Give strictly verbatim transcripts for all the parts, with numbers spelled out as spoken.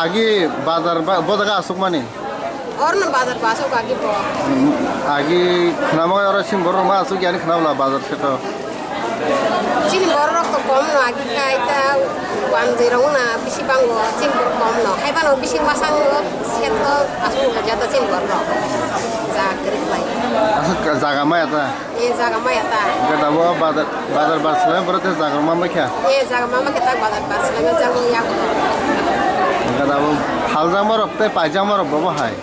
Agi bazar ba, bo jaga asuk mani? Orno bazar ba asuk agi bo. Agi khnama oro sim borok ma asuk yani khnabla bazar seto. Chini borok to kom no agi khai ta wan jerong na bisi bango chini borok kom no. Hai bano bisi masang no seto asuk jata chini borok. Ja krik lai. Asuk jaga maya ta. E jaga maya ta. Gada bo bazar, bazar bar selai borok te jaga ma maya kha. E jaga ma maya ta bazar bar selai jaga ya. Gada bo phaljak ma rok te paijak ma rok bo bo hai.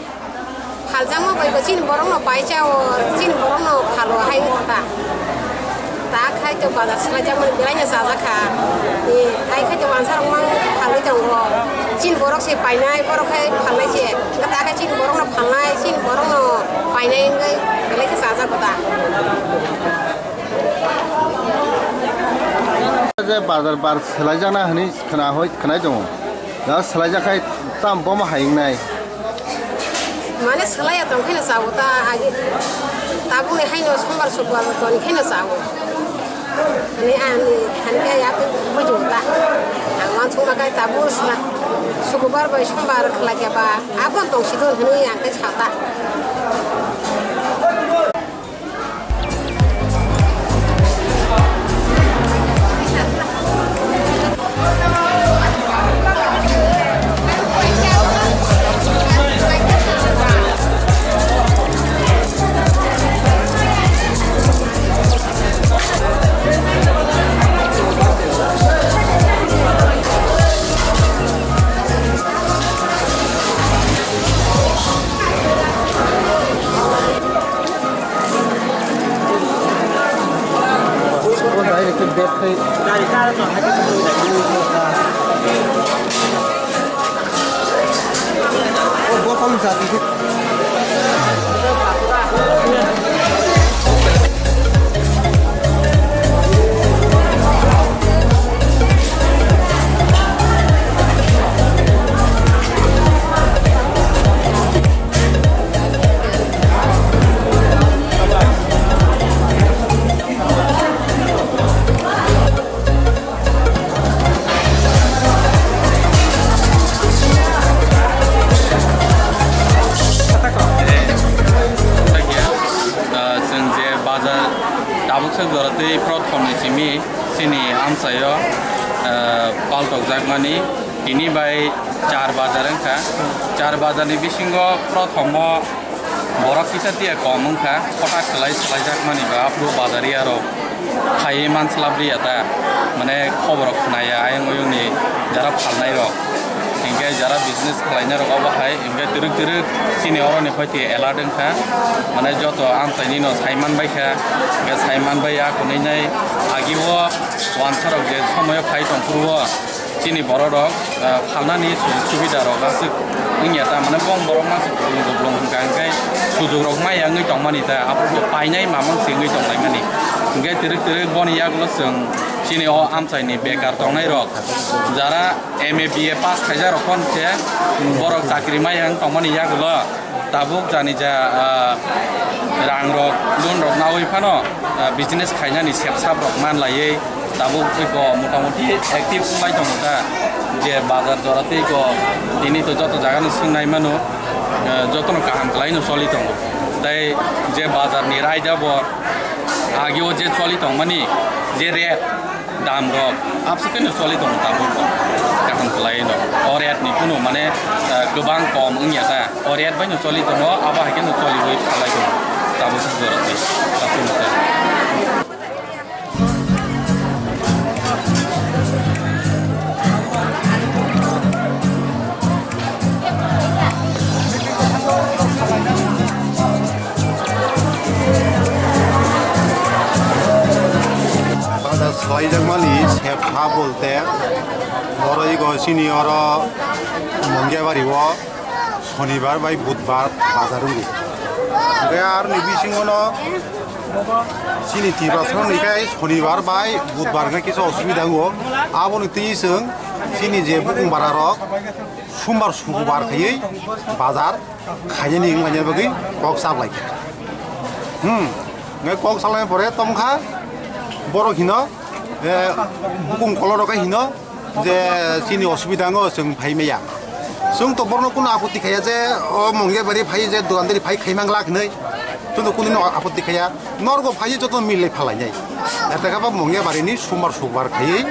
Phaljak ma bai bo chini borok no paija o chini borok no phalo hai ta. Ta khai to bazar selai jak ma belai no sajak kha. E tai khai to wansa rok ma phalwi tongo. Chini borok se painai borok khai phalnai se. Ta khai chini borok no phalnai chini borok no painai wngwi belai khe sajak. Je bazar bar selai jana hwnwi khna hoi khnai tongo. Da selai jakhai tam bomo hai wngnai. Mane selai ya tong kheno chawo ta agi. Tabuni haino sombar sokbar toni kheno chawo. Ani ani khani ya tu bujo ta. Ang wan suma kai tabu suma. Sukubar bai sombar khlai ya ba. Abon tong sidon hwnwi ang kai sata. Chwng je bazar tabuksa jora tei prothom ni simi chini amchaio, ah, paltokjakmani tini bai char bazar wngkha. Char bazar ni bisingo prothomo borok kisa tiya kom wngkha, hota kwlai swlaijakmani ba aphuru bazariya rok phaiwi manslap riya ta, mane khobor rok khwnaya ayang oyong ni jara phalnai rok, hinkhe jara business khlainai rok obo hai hinkhe twrwk twrwk chini oro ni phaitwi alert wngkha, mane joto amchaini no saiman baikha, hinkhe saiman bai a kwnwi nai agi o wansa rok je somoyo phai tong phuru o. Chini borok rok, ah, phalnani sujog subida rok aswk wngya ta, mane bong borok ma se kuplung kuplung hwnkha, hwnkhe sujog rok maya wngwi tongmani ta, aphuru painai mamang se wngwi tonglaimani. Hwnkhe twrwk twrwk boni yagulo chwng chini o amchaini bekar tongnai rok, jara M A B A pass khaijak rok phano se borok chakri maya wng tongmani yagulo. Tabuk jani ja, ah, rang rok, loan rok nawi phano, ah, business khainani sep sap rok man laiwi tabuk eko motamoti active wng lai tongo ta. Je bazar jora tei eko tini to joto jaga no swngnai mano, ah, joto no kaham kwlai no choli tongo. Tei je bazar ni raida bo agi o je choli tongmani je rate, dam rok abswk no choli tongo tabuk bo. Kaham kwlai no. O rate ni kunu mane, ah, kwbang kom wngya ta. O rate bai no choli tongo, abo hai khe no choli bai phalai tongo. Tabuk jora twi. Tabuk jora twi. Bazar swlaijakmani sepha bolte oro ego chini oro Mongiabari o Sonibar bai Budbar bazar wngo. Hwnkhe aroni bisingono chini Tiprasaroni khe Sonibar bai Budbar hwnkhe kisa osubida wngo. Aboni twi chwng chini je bukung bara rok Sumbar Sukubar khaiwi bazar khainani wnglaina bagwi kok chaplaikha. Hmm, hwnkhe kok chaplaina pore tongkha borok hino, eh, bukung kolorok hino je chini osubida wngo chwng phai maya. Chwng to borokno kunu apotti khaiya je o Mongiabari phai je dukandari phai khaimang lak hinwi. Chwng to kunu no apotti khaiya. Norgo phai joto mil lai phalai nai. Naitaka ba Mongiabari ni sumbar sukbar khaiwi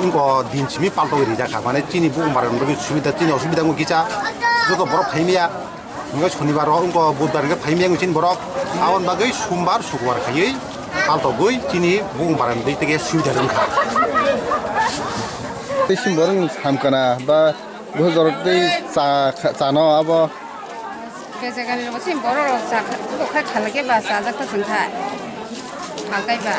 wngko din simi paltogwi rijak kha. Mane chini bukung barani bagwi subida, chini osubida wngwi kisa joto borok khaimya. Wngkha sonibar o wngkha budbar wngkha phaimya wngwi chini borok. Aboni bagwi sumbar sukbar khaiwi paltogwi chini bukung barani bagwi tege subida wngkha. Tei chini borok ni samkana ba bujor tei cha cha no abo. Kesa kani rok chini borok rok cha kha khalai khe ba chajak ta chwng kha. Halkai ba.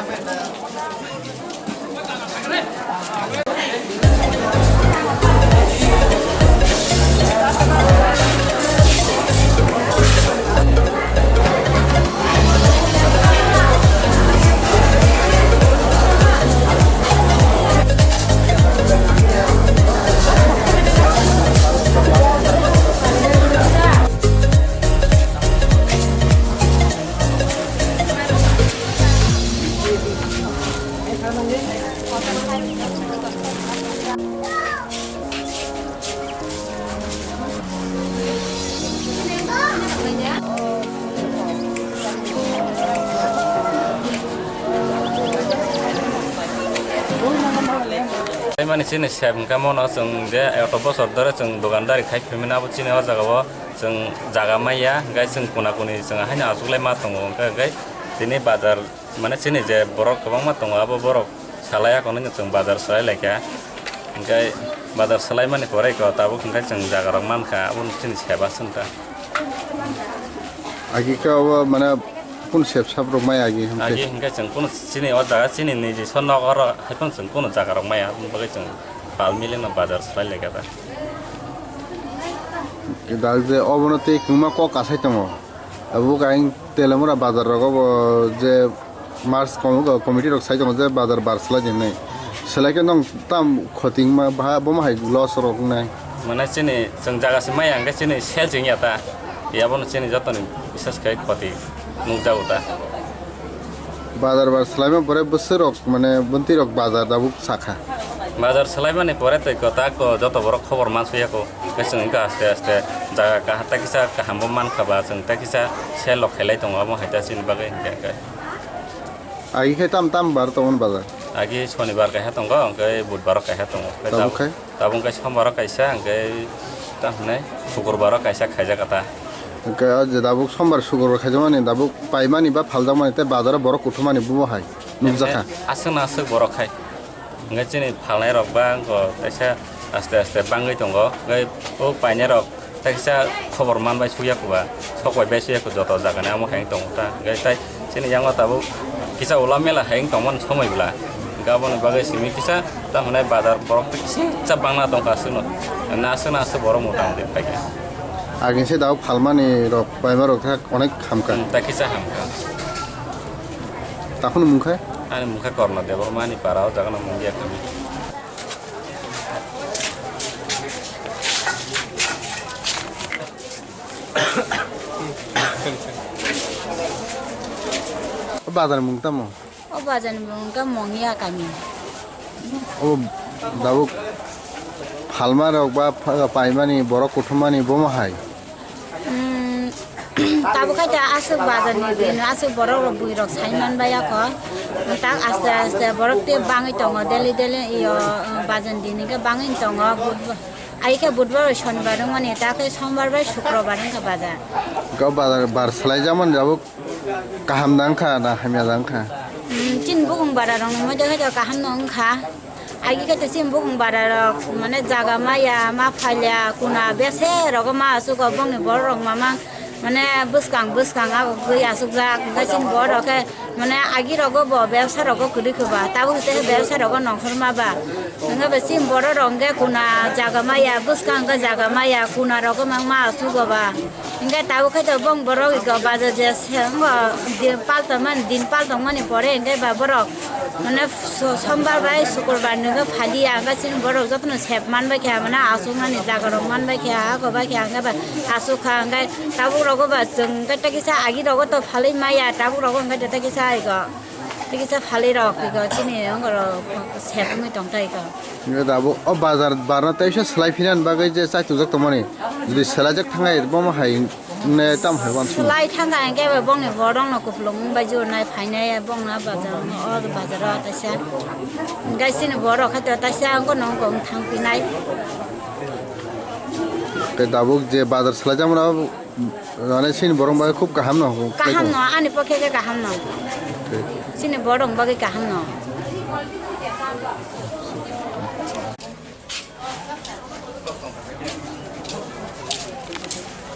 Mani chini sep hwnkha mono chwng je auto bosor dore chwng dukandari khai phaimani abo chini o jaga o chwng jaga maya hwnkhe chwng kuna kuni chwng haino achuklai ma tongo hwnkhe tini bazar. Mane chini je borok kwbangma tongo, abo borok salai ya kono chwng bazar salai laikha. Hwnkhe bazar salaimani pore ko tabuk hwnkhe chwng jaga rok mankha, abo chini seba swngkha. Agi khe obo mane kunu sep sap rok mai agi hwnkhe? Agi hwnkhe chwng kunu chini o jaga chini niji so nok oro hai phano chwng kunu jaga rok maya, aboni bagwi chwng pal mili no bazar salai laikha da. Dal je obono tei kwbangma kok kasai tongo. Abo kain Telamura bazar rogo bo je March kom-, committee rok sai tongo je bazar bar salai di hinwi. Selai khe nwng tam khoti wngma, baha bomo hai loss rok wngnai. Mane chini chwng jaga se maya hwnkhe chini sel chwng ya ta. Yabono chini jotoni bises khai khoti nukjago ta. Bazar bar salaima pore bwswk rok mane bwntwi rok bazar tabuk sakha. Bazar salaimani pore twi kwtak ko joto borok khobor mansuya ko. Hwnkhe chwng wngkha aste aste jaga kaha-, ta kisa kaham bo mankha ba chwng ta kisa sel rok khailai tongo, omo hai ta chini bagwi hwnkhe hwnkhe. Agi khe tam tam bar tongo bazar? Agi sonibar kaisa tongo, hwnkhe budbar o kaisa tongo. Hwnkhe tabuk tabuk, khai? Tabuk hwnkhe sombar o kaisa, hwnkhe tam hinai sukurbar o kaisa khaijak ta. Hwnkhe o je tabuk sombar sukurbar khaijakmani tabuk paimani ba phaljakmani tei bazar o borok kuthumani bumo hai nukjakha. Aswk na aswk borok khai. Hwnkhe chini phalnai rok ba wngkha kaisa aste aste bangwi tongo. Hwnkhe o painai rok tei kisa khobor man bai sukya kuba, sok bai bai sukya ku joto jaga ni amo hai wng tongo ta. Hwnkhe tai chini yango tabuk kisa ula mela hai wng tongmani somoi bwla. Hwnkhe aboni bagwi simi kisa ta hwnai bazar borok tei kisa bangna tongkha aswkno. Hwnwi aswkno aswk borok mota moti phaikha. Agini se tabuk phalmani rok paima rok khe onek hamkha. Hmm, tai kisa hamkha. Takhwno mung khe? Ani mung khe Korno Debbarma, ani para o jaga no Mungia kami. O bazar ni mung tamo? O bazar ni mung khe Mongia kami. O tabuk phalma rok ba pha-, paimani borok kuthumani bomo hai? Hmm, tabuk khai ta aswk bazar ni din aswk borok rok bui rok sai man baiya kho. Tak aste aste borok tei bangwi tongo daily daily iyo bazar ni din hwnkhe bangwi tongo. Ai khe budbar bai sonibar wngmani, ta khe sombar bai sukrobar wngkha bazar. Kau bazar bar salai jamani tabuk kaham da wngkha na hamya da wngkha? Hmm, chini bukung bara rok ni moide khe kaham no wngkha. Agi khe chini bukung bara rok mane jaga maya ma phalya kuna bese rogo ma aswk o bongni borok rok mamang mane bwskang bwskang agogwi aswkjak hwnkhe chini borok rok khe mane agi rogo bo bebsa rogo kwrwi khe ba tabuk hwnkhe bebsa rogo nongkhorma ba hwnkhe ba chini borok rok hwnkhe kuna jaga maya bwskang hwnkhe jaga maya kuna rogo ma aswk o ba hwnkhe tabuk khe bong borok ego baja je se wngkha din paltongmani din paltongmani pore hwnkhe ba borok. Mane so-, sombar bai sukurbar nungwi phaliya, hwnkhe chini borok jotono sep man bai kha, mane aswk nani jaga rok man bai kha, ako bai kha, hwnkhe ba aswk kha, hwnkhe tabuk rogo ba chwng hwnkhe tei kisa agi rogo to phalwi maya, tabuk rogo hwnkhe tei kisa ego, tei kisa phalwi rok ego, chini ongorok sep wngwi tong tai ego. Hwnkhe tabuk o bazar barno teisa swlai phinani bagwi je chai tujak tongmani. Jodi selajak thangnai, bomo hai ne tam hai wansuk. Selai thangkha hwnkhe bo bongni borokno kupulung wngbai jurnai phainai, bongno bazar, o bazaro taisa. Hwnkhe chini borok khaito taisa wngkha nw wngkha wng thangphinai. Tei tabuk je bazar selaijakmano, mane chini borok bai khub kaham no. Kaham no, ani pokhe khe kaham no. Tei. Chini borok bagwi kaham no.